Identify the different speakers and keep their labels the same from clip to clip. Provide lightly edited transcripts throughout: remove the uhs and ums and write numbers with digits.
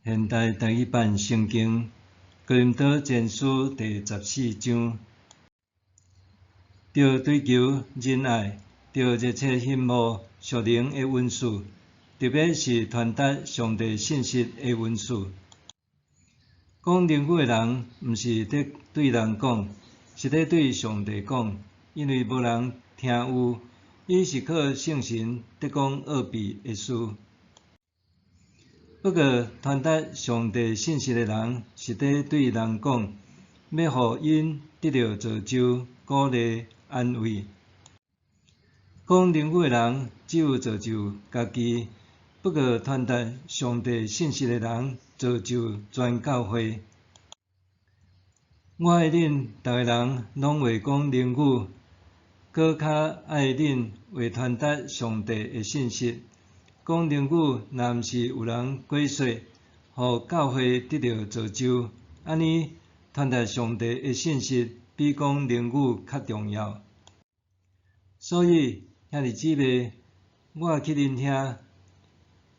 Speaker 1: 現代台語版聖經哥林多前書第十四章，著追求仁愛，著熱切欣慕屬靈的恩賜，特別是傳達上帝信息的恩賜。講靈語的人，毋是佇對人講，是佇對上帝講，因為無人聽有，伊是靠聖神佇講奧秘的事。不過，傳達上帝信息的人是佇對人講，欲予𪜶得著造就、鼓勵、安慰。講靈語的人只有造就家己，不過傳達上帝信息的人造就全教會。我愛恁逐个人攏會講靈語，閣較愛恁會傳達上帝的信息。講靈語，若毋是有人解說，予教會得著造就，按呢傳達上帝的信息比講靈語較重要。所以，兄弟姊妹，我去恁遐，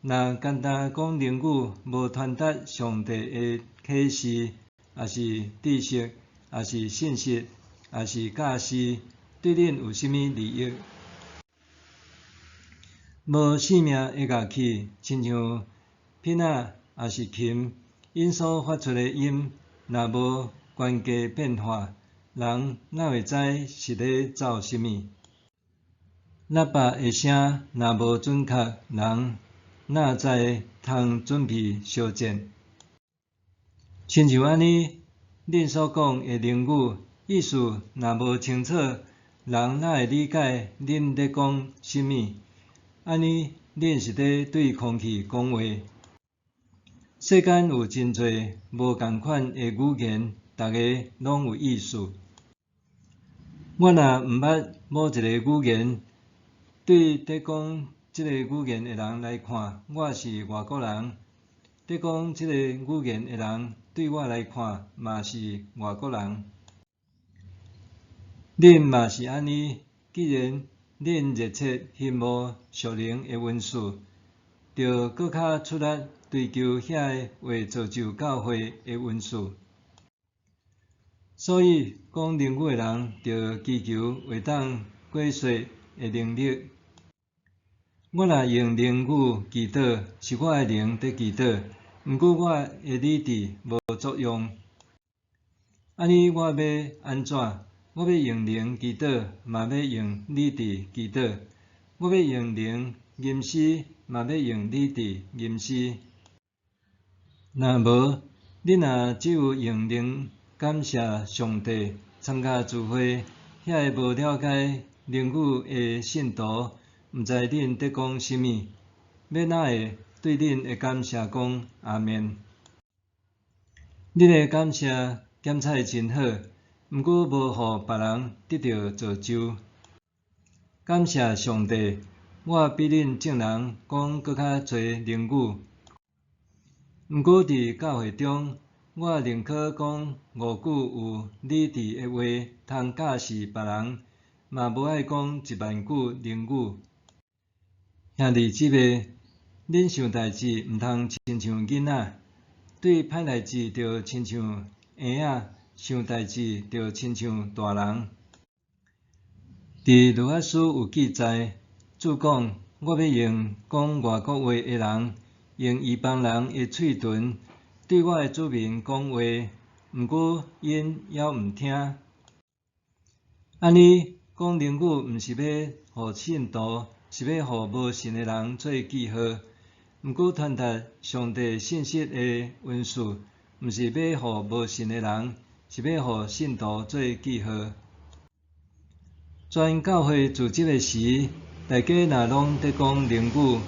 Speaker 1: 若干焦講靈語，無傳達上帝的啟示，抑是知識，抑是信息，抑是教示，對恁有啥物利益？無性命的樂器，親像琵仔抑是琴，𪜶所發出的音，若無懸低變化，人哪會知是咧奏啥物？喇叭的聲若無準確，人哪知通準備相戰？親像按呢，恁所講的靈語意思若無清楚，人哪會理解恁咧講啥物？按呢，恁是咧對空氣講話。世間有真濟無仝款的語言，逐個攏有意思。我若毋捌某一個語言，對佇講這个語言的人來看，我是外國人；佇講這個語言的人，對我來看，嘛是外國人。恁嘛是按呢，既然恁熱切欣慕屬靈的恩賜，著閣較出力追求遐个會造就教會的恩賜。所以，講靈語的人，著祈求會當解說的能力。我若用靈語祈禱，是我的靈佇祈禱，毋過我的理智無作用。按呢，我欲按怎？我欲用靈祈禱，嘛欲用理智祈禱；我欲用靈吟詩，嘛欲用理智吟詩。若無，恁若只有用靈感謝上帝，參加聚會，遐个無了解靈語的信徒，毋知恁佇講啥物，欲哪會對恁的感謝講阿們？恁的感謝檢採真好，毋過無予別人得著造就。感謝上帝，我比恁眾人講閣較濟靈語。毋過佇教會中，我寧可講五句有理智的話，通教示別人，嘛無愛講一萬句靈語。兄弟姊妹，恁想代誌毋通親像囡仔，對歹代誌著親像嬰仔，想代誌著親像大人。佇律法書有記載，主講：我欲用講外國話的人，用異邦人的喙唇，對我的子民講話，毋過𪜶猶毋聽。按呢，講靈語毋是欲予信徒，是欲予無信的人做記號。毋過傳達上帝信息的恩賜，毋是欲予無信的人，是欲予信徒做記號。全教會聚集的時，大家若攏佇講靈語，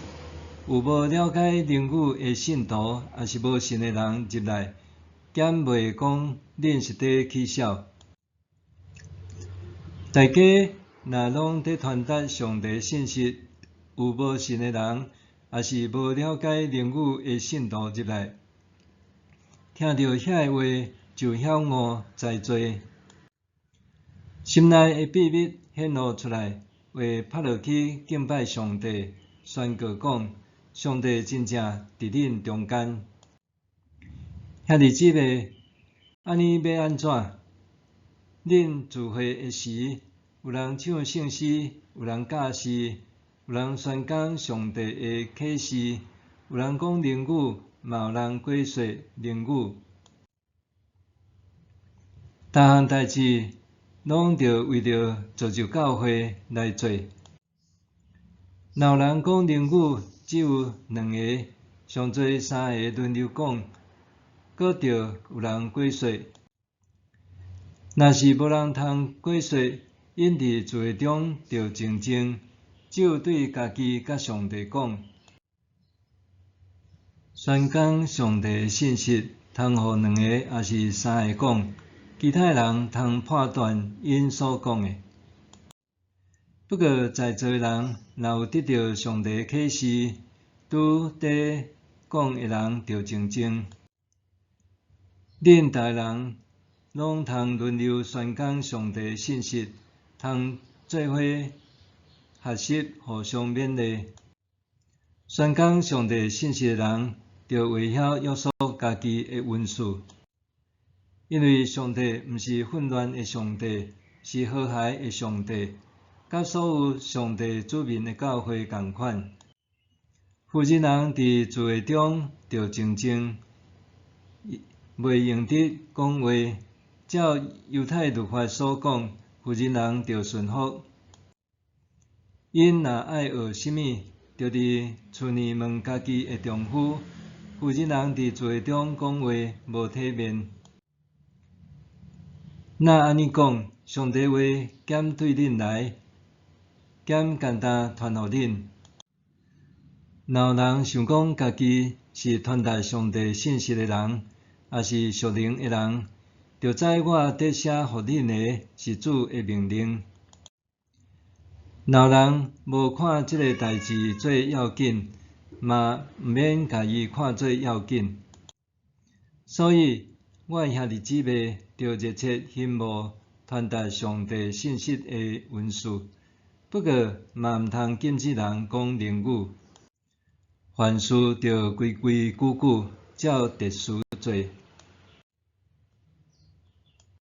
Speaker 1: 有無了解靈語的信徒，抑是無信的人入來，敢袂講恁是佇起痟？大家若攏佇傳達上帝信息，有無信的人，抑是無了解靈語的信徒入來，聽著遐个話就曉悟知罪，心內的秘密顯露出來，會拍落去敬拜上帝，宣告講：上帝真正佇恁中間。兄弟姊妹，按呢欲按怎？恁聚會的時，有人唱聖詩，有人教示，有人宣講上帝的啟示，有人講靈語，嘛有人解說靈語。逐項代誌攏著為著造就教會來做。若有人講靈語，只有兩个，上濟三个輪流講，閣著有人解說。若是無人通解說，𪜶佇聚會中著靜靜，只有對家己佮上帝講。宣講上帝的信息，通予兩个抑是三个講，其他人通判斷𪜶所講的。不過在座的人若有得著上帝的啟示，拄佇講的人著靜靜。恁逐个人攏通輪流宣講上帝的信息，通做伙學習，互相勉勵。宣講上帝信息的人，著會曉約束家己的恩賜，因為上帝毋是混亂的上帝，是和諧的上帝，佮所有上帝子民的教會仝款。婦人人佇聚會中著靜靜，袂用得講話。照猶太律法所講，婦人人著順服。𪜶若愛學啥物，著佇厝內問家己的丈夫。婦人人佇聚會中講話，無體面。若按呢講，上帝話減對恁來，減簡單傳予恁。若有人想講家己是傳達上帝信息的人，抑是屬靈的人，著知我佇寫予恁的是主的命令。若有人無看這个代誌做要緊，嘛毋免共伊看做要緊。所以，我的兄弟姊妹著熱切希望傳達上帝信息的恩賜，不過嘛毋通禁止人講靈語。凡事著規規矩矩，照秩序做。